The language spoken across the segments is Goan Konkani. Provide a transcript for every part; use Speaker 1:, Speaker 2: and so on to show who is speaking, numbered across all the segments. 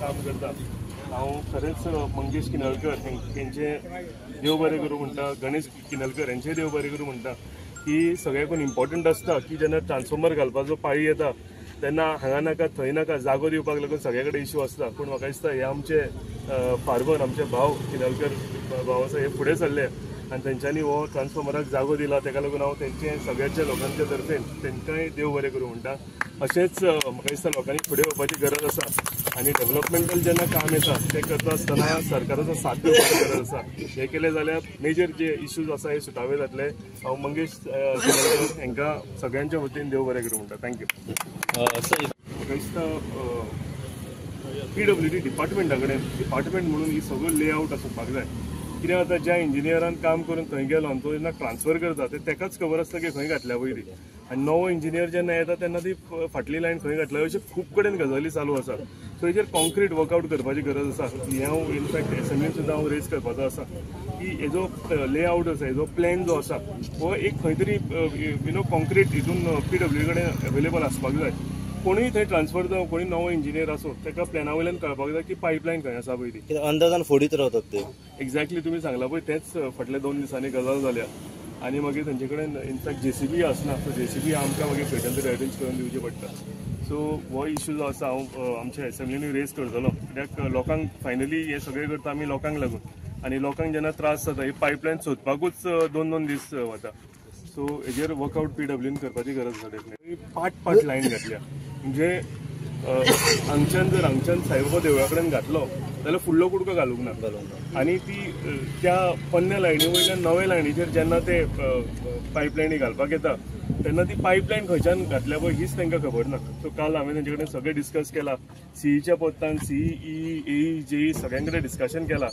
Speaker 1: काम करता. हांव खरेंच मंगेश किनळकर हेंचे देव बरें करूं म्हणटा, गणेश किनळकर हेंचे देव बरें करूं म्हणटा की सगळ्याकून इम्पॉर्टंट आसता की जेन्ना ट्रान्सफॉर्मर घालपाचो पाळी येता तेन्ना हांगा नाका थंय नाका जागो दिवपाक लागून सगळे कडेन इश्यू आसता. पूण म्हाका दिसता हे आमचे फार्मर, आमचे भाव किनळकर भाव आसा, हे फुडें सरले आनी तेंच्यांनी हो ट्रान्सफॉर्मराक जागो दिला. तेका लागून हांव तेंचे सगळ्याच्या लोकांच्या तर्फेन तेंकांय देव बरें करूं म्हणटा. अशेंच म्हाका दिसता लोकांनी फुडें येवपाची गरज आसा आनी डेव्हलपमेंटल जेन्ना काम येता तें करता आसतना सरकाराचो साथ दिवपाची गरज आसा. हें केलें जाल्यार मेजर जे इश्यूज आसा हे सुटावे जातले. हांव मंगेश हांकां सगळ्यांच्या वतीन देव बरें करूं म्हणटा. Thank you. म्हाका दिसता पीडब्ल्यूडी डिपार्टमेंटा कडेन डिपार्टमेंट म्हणून ही सगळो लेआवट आसपाक जाय. कितें जाता, ज्या इंजिनियरान काम करून थंय गेलो आनी तो जेन्ना ट्रान्सफर करता ते तेकाच खबर आसता की खंय घातल्या पळय ती, आनी नवो इंजिनियर जेन्ना येता तेन्ना ती फाटली लायन खंय घातल्या अशें खूब कडेन गजाली चालू आसा. सो हेजेर कॉन्क्रीट वर्कआवट करपाची गरज आसा. हें हांव इनफॅक्ट एसेंब्लीन सुद्दां हांव रेज करपाचो आसा की हेजो लेआवट आसा, हेजो प्लॅन जो आसा हो एक खंय तरी you know concrete हितून पीडब्ल्यू कडेन अवेलेबल आसपाक जाय. कोणूय थंय ट्रान्सफर जावं, कोणूय नवो इंजिनियर आसूं, ताका प्लॅना वयल्यान कळपाक जाय की पायपलायन खंय आसा पळय ती.
Speaker 2: अंदाजान फोडीत रावतात ते.
Speaker 1: एक्झॅक्टली तुमी सांगला पळय तेंच फाटल्या 2 दिसांनी गजाल जाल्या आनी मागीर तेंचे कडेन इनफॅक्ट जेसीबी आसना, सो जेसीबी आमकां मागीर खंयच्यान तरी अरेंज करून दिवची पडटा. सो हो इश्यू जो आसा हांव आमच्या एसेंब्लीनूय रेज करतलो, कित्याक लोकांक फायनली हें सगळें करता आमी लोकांक लागून आनी लोकांक जेन्ना त्रास जाता ही पायपलायन सोदपाकूच 2-2 दीस वता. सो हेजेर वर्कआवट पीडब्ल्यून करपाची गरज आसा. डेफिनेटली पाट पाट लायन घातल्या, म्हणजे हांगच्यान जर हांगच्यान साईबाबा देवळा कडेन घातलो जाल्यार फुडलो कुडको घालूंक ना आनी ती त्या पोन्न्या लायनी वयल्यान नव्या लायनीचेर जेन्ना ते पायपलायनी घालपाक येता तेन्ना ती पायपलायन खंयच्यान घातल्या पळय हीच तांकां खबर ना. सो काल हांवें तेंचे कडेन सगळें डिस्कस केलां, सीईच्या पोत्तान सीई एई जेई सगळ्यां कडेन डिस्कशन केलां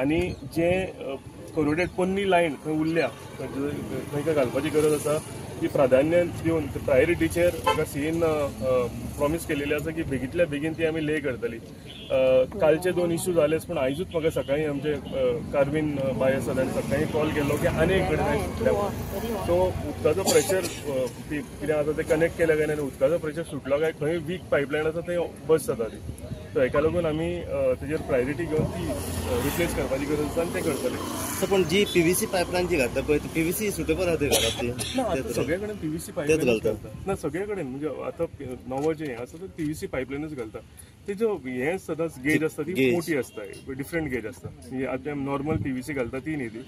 Speaker 1: आनी जे कोरोडेड पोन्नी लायन खंय उरल्या थंय घालपाची गरज आसा ती प्राधान्य दिवन प्रायोरिटीचेर म्हाका सीईन प्रॉमीस केलेली आसा की बेगींतल्या बेगीन ती आमी ले करतली. कालचे 2 इश्यू जालेच, पूण आयजूच म्हाका सकाळीं आमचे कार्वीन बाय आसा ताणें सकाळीं कॉल केल्लो की आनी एक कडेन सुटल्या. सो उदकाचो प्रेशर कितें आसा तें कनेक्ट केलें काय ना आनी उदकाचो प्रेशर सुटलो काय खंय वीक पायपलायन आसा थंय बस जाता ती. सो हेका लागून आमी तेजेर प्रायोरिटी घेवन ती रिप्लेस करपाची गरज आसा आनी तें करतले.
Speaker 2: सर पण जी पीव्हीसी पायपलायन जी घातला पळय पीव्हीसी सुटेबल आसा घालप ती
Speaker 1: ना? आतां सगळे कडेन पीव्हीसी पायपलायन घालता ना, सगळे कडेन म्हणजे आतां नवो जें हें आसा तें पीव्हीसी पायपलायनूच घालता. तेजो हें सदांच गेज आसता ती मोठी आसता, डिफरंट गेज आसता. म्हणजे आतां नॉर्मल पीव्हीसी घालता ती न्ही, ती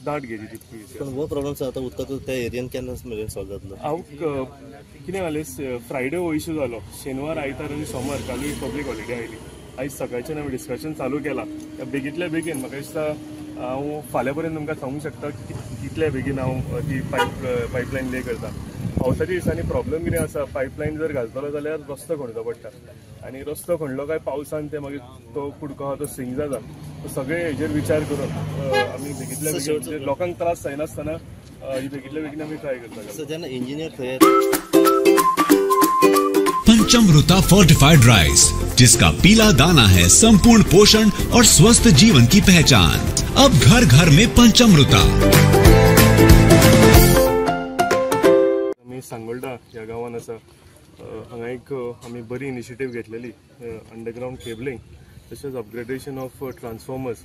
Speaker 1: दाट गेजीची पीव्हीसी.
Speaker 2: पण हो प्रॉब्लम आतां उदकाचो त्या एरियन केन्ना मेरेन सॉल्व जातलो?
Speaker 1: हांव कितें जालें, फ्रायडे हो इश्यू जालो, शेनवार आयतार आनी सोमार कालूय पब्लीक हॉलिडे आयली. आयज सकाळच्यान हांवें डिस्कशन चालू केलां, बेगींतल्या बेगीन म्हाका दिसता हांव फाल्यां पर्यंत तुमकां सांगूंक शकता की कितल्या बेगीन हांव ती पायपलायन ले करता. पावसाच्या दिसांनी प्रॉब्लम कितें आसा, पायपलायन जर घालतलो जाल्यार रस्तो खणचो पडटा आनी रस्तो खणलो काय पावसान ते मागीर तो कुडको आहा तो सिंग जाता. सगळे हेजेर विचार करून आमी बेगींतल्या बेगीन लोकांक त्रास जायनासतना ही बेगींतल्या बेगीन आमी ट्राय करता.
Speaker 2: जेन्ना इंजिनियर थंय
Speaker 3: पंचमृता फोर्टिफाइड राइस, जिसका पीला दाना है संपूर्ण पोषण और स्वस्थ जीवन की पहचान, अब घर घर में पंचमृता.
Speaker 1: आमी सांगोल्डा ह्या गांवान आसा, हांगा एक आमी बरी इनिशिएटीव घेतलेली अंडरग्रावंड केबलिंग तशेंच अपग्रेडेशन ऑफ ट्रान्सफॉर्मर्स.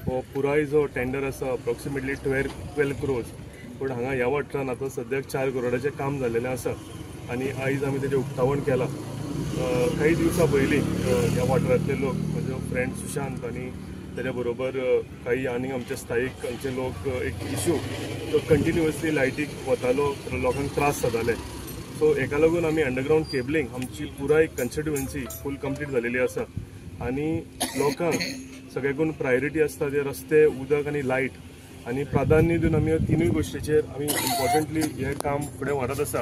Speaker 1: हो पुराय जो टेंडर आसा अप्रोक्सिमेटली 12 क्रोर्स, पूण हांगा ह्या वाठारान आतां सद्याक 4 करोडाचें काम जाल्लेलें आसा आनी आयज आमी तेजें उक्तावण केलां. काही दिवसां पयलीं ह्या वाठारांतले लोक, म्हजो फ्रेंड सुशांत आनी तेज्या बरोबर काही आनी आमचे स्थायीक आमचे लोक एक इश्यू तो कंटिन्युअसली लायटीक वतालो, लोकांक त्रास जाताले. सो हेका लागून आमी अंडरग्रावंड केबलिंग आमची पुराय कॉन्स्टिट्युएन्सी फूल कंप्लीट जालेली आसा आनी लोकांक सगळ्याकून प्रायोरिटी आसता ते रस्ते, उदक आनी लायट, आनी प्राधान्य दिवन आमी तिनूय गोश्टीचेर आमी इम्पॉर्टंटली हें काम फुडें व्हरत आसा.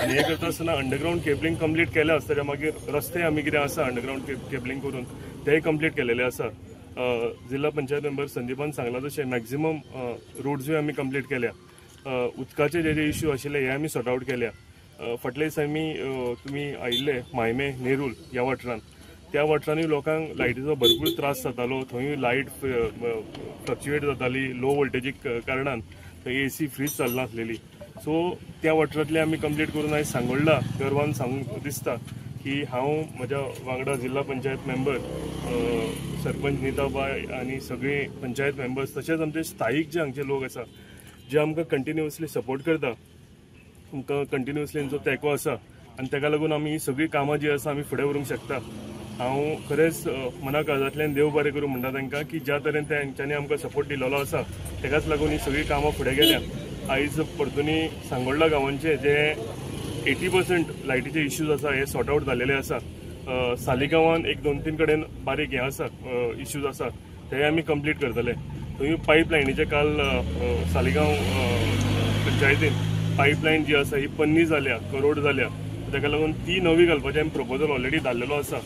Speaker 1: आनी हें करता आसतना अंडरग्रावंड केबलिंग कंप्लीट केलें आसतलें, मागीर रस्ते आमी कितें आसा अंडरग्रावंड केबलिंग करून तेय कंप्लीट केलेले आसा. जिल्हा पंचायत मेंबर संदीपान सांगलां तशें मॅक्झिमम रोड्सूय आमी कंप्लीट केल्या. उदकाचे जे जे इश्यू आशिल्ले हे आमी सॉर्ट आवट केल्या. फाटल्या दिसा आमी तुमी आयिल्ले मायमे नेरूल ह्या वाठारान, त्या वाठारांनी लोकांक लायटीचो भरपूर त्रास जातालो. थंय लायट फ्लक्च्युएट जाताली लो वोल्टेजीक कारणान, थंय एसी फ्रीज चलनासलेली. सो त्या वाठारांतले आमी कंप्लीट करून आयज सांगोल्डा गर्वान सांगूंक दिसता की हांव म्हज्या वांगडा जिल्हा पंचायत मेंबर सरपंच नीताबाय आनी सगळे पंचायत मेंबर्स तशेंच आमचे स्थायीक जे हांगचे लोक आसा जे आमकां कंटिन्युअसली सपोर्ट करता, आमकां कंटिन्युअसली तेंचो तेंको आसा आनी ताका लागून आमी ही सगळीं कामां जी आसा आमी फुडें व्हरूंक शकता. हांव खरेंच मना काळजांतल्यान देव बरें करूं म्हणटा तांकां की ज्या तरेन तेंच्यांनी आमकां सपोर्ट दिलेलो आसा ताकाच लागून ही सगळीं कामां फुडें गेल्या. आयज परतूनी सांगोल्डा गांवांचे जे 80% लायटीचे इश्यूज आसा हे सॉर्ट आवट जालेले आसा. सालिगांवान एक 2-3 कडेन बारीक हे आसा इश्यूज आसा ते आमी कंप्लीट करतले. थंय पायप लायनीचे काल सालिगांव पंचायतीन पायपलायन जी आसा ही पन्नी जाल्या, करोड जाल्या, ताका लागून ती नवी घालपाचें आमी प्रपोजल ऑलरेडी धाडलेलो आसा.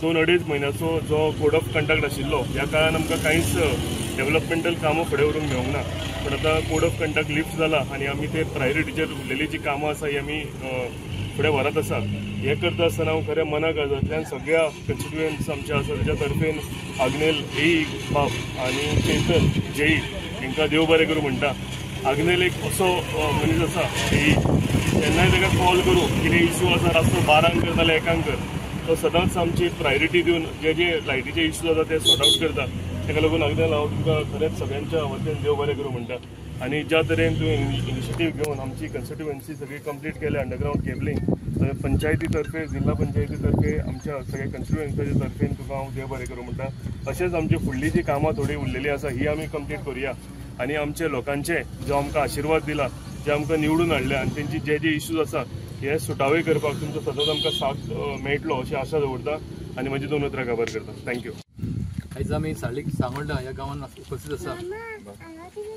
Speaker 1: 2-2.5 म्हयन्याचो जो कोड ऑफ कंडक्ट आशिल्लो ह्या काळान आमकां कांयच डेव्हलपमेंटल कामां फुडें व्हरूंक मेळूंक ना, पूण आतां कोड ऑफ कंडक्ट लिफ्ट जाला आनी आमी ते प्रायोरिटीचेर उरलेली जी कामां आसा ही आमी फुडें व्हरत आसा. हें करता आसतना हांव खरें मना काळजांतल्यान सगळ्या कन्स्टिट्युएंट्स आमचे आसा तेच्या तर्फेन आग्नेल एई बाब आनी चेतन जेई हांकां देव बरें करूं म्हणटा. आग्नेल एक असो मनीस आसा एई केन्नाय ताका कॉल करूं कितें इश्यू आसा रातचो 12 कर जाल्यार 1 कर, तो सदांच आमची प्रायोरिटी दिवन जे जे लायटीचे इश्यूज आसा ते सॉर्ट आवट करता. ताका लागून आग्नेल हांव तुमकां खरेंच सगळ्यांच्या वतीन देव बरें करूं म्हणटा. आनी ज्या तरेन तुवें इनिशिएटीव घेवन आमची कन्स्टिट्युएन्सी सगळी कंप्लीट केल्या अंडरग्रावंड केबलिंग, पंचायती तर्फे जिल्हा पंचायती तर्फे आमच्या सगळ्या कन्स्टिट्युएन्सीच्या तर्फेन तुका हांव देव बरें करूं म्हणटा. तशेंच आमची फुडली जी कामां थोडी उरलेली आसा ही आमी कंप्लीट करुया आनी आमचे लोकांचे जो आमकां आशिर्वाद दिला, जे आमकां निवडून हाडले आनी तेंची जे जे इश्यूज आसा हे सुटावे करपाक तुमचो सदांच आमकां साथ मेळटलो अशी आशा दवरता आनी म्हजी 2 उतरां काबार करता. Thank you.
Speaker 4: आयज आमी सांगोल्डा ह्या गांवांत उपस्थित आसा.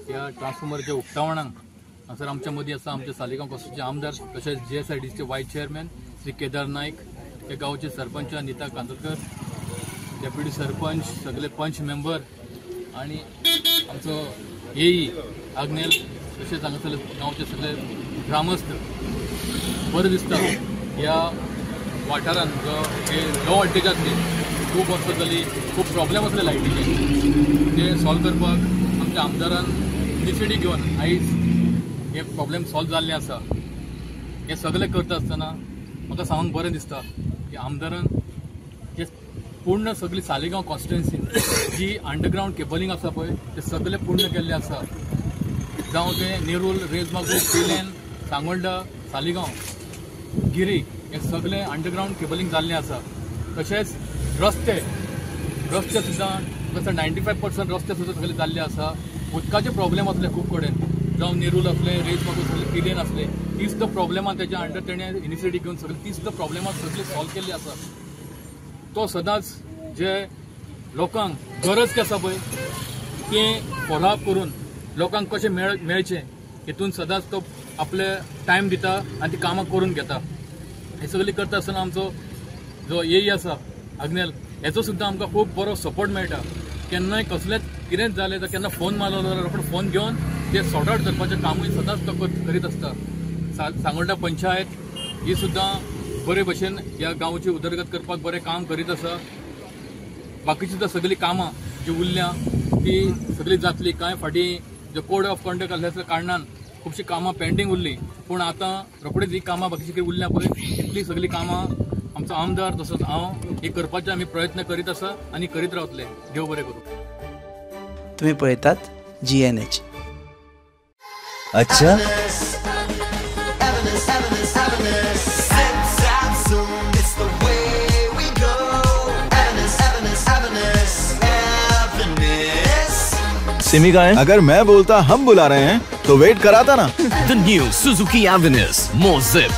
Speaker 4: ह्या ट्रान्सफॉर्मरच्या उक्तावणाक हांगासर आमच्या मदीं आसा आमचे सालिगांव कॉन्स्टिट्युएन्सीचे आमदार तशेंच GSIDCचे वायस चेअरमॅन श्री केदार नायक, ह्या गांवचे सरपंच अनिता कांदोळकर, डेप्युटी सरपंच, सगळे पंच मेंबर आनी आमचो एई आग्नेल तशेंच हांगासरले गांवचे सगळे ग्रामस्थ. बरें दिसता ह्या वाठारांत जो हे लो वोल्टेज आसली खूब वर्सां जाली, खूब प्रॉब्लेम आसले लायटीचे, ते सॉल्व करपाक आमच्या आमदारान इनिशिएटीव घेवन आयज हे प्रॉब्लेम सॉल्व जाल्ले आसा. हे सगळें करता आसतना म्हाका सांगूंक बरें दिसता की आमदारान हे पूर्ण सगळी सालिगांव कॉन्स्टिट्युएन्सी जी अंडरग्रावंड केबलिंग आसा पळय ते सगळें पूर्ण केल्लें आसा. जावं तें नेरूल, रेजमागो, पिलेन, सांगोल्डा, सालिगांव, गिरी हे सगळें अंडरग्रावंड केबलिंग जाल्लें आसा. तशेंच रस्ते सुद्दां 95% रस्ते सुद्दां सगळे जाल्ले आसा. उदकाचे प्रॉब्लेम आसले खूब कडेन, जावं नेरूल आसले, रेजमागो आसले, पिलेन आसले, ती सुद्दां प्रॉब्लेमां तेच्या अंडर तेणें इनिशिएटीव घेवन सगळी ती सुद्दां प्रॉब्लेमां सगळी सॉल्व केल्ली आसा. तो सदांच जे लोकांक गरज आसा पळय तें फॉलोअप करून लोकांक कशें मेळचें हेतून सदांच तो आपले टायम दिता आनी ती कामां करून घेता. हें सगळें करता आसतना आमचो जो एई आसा आग्नेल हेचो सुद्दां आमकां खूब बरो सपोर्ट मेळटा. केन्नाय कसलेंच कितेंच जालें जाल्यार केन्ना फोन मारलो जाल्यार रोखडो फोन घेवन ते सॉर्ट आवट करपाचें कामूय सदांच तो करीत आसता. सांगोल्डा पंचायत ही सुद्दां बरे भशेन ह्या गांवची उदरगत करपाक बरें काम करीत आसा. बाकीची सुद्दां सगळीं कामां जी उरल्या ती सगळी जातली. कांय फाटीं जो कोड ऑफ कंडक्ट आसल्या कारणान खुबशीं कामां पेंडींग उरलीं, पूण आतां रोखडीच ही कामां बाकीची कितें उरल्या पळय तितलीं सगळीं कामां आमचो आमदार तसोच हांव हे करपाचे आमी प्रयत्न करीत आसा आनी करीत रावतले. देव बरें करूं.
Speaker 5: तुम्ही पळयतात GNH.
Speaker 2: अच्छा
Speaker 3: सिमी का है? अगर मैं बोलता हम बुला रहे हैं तो वेट कराता ना.
Speaker 6: The new Suzuki Avenis, more zip.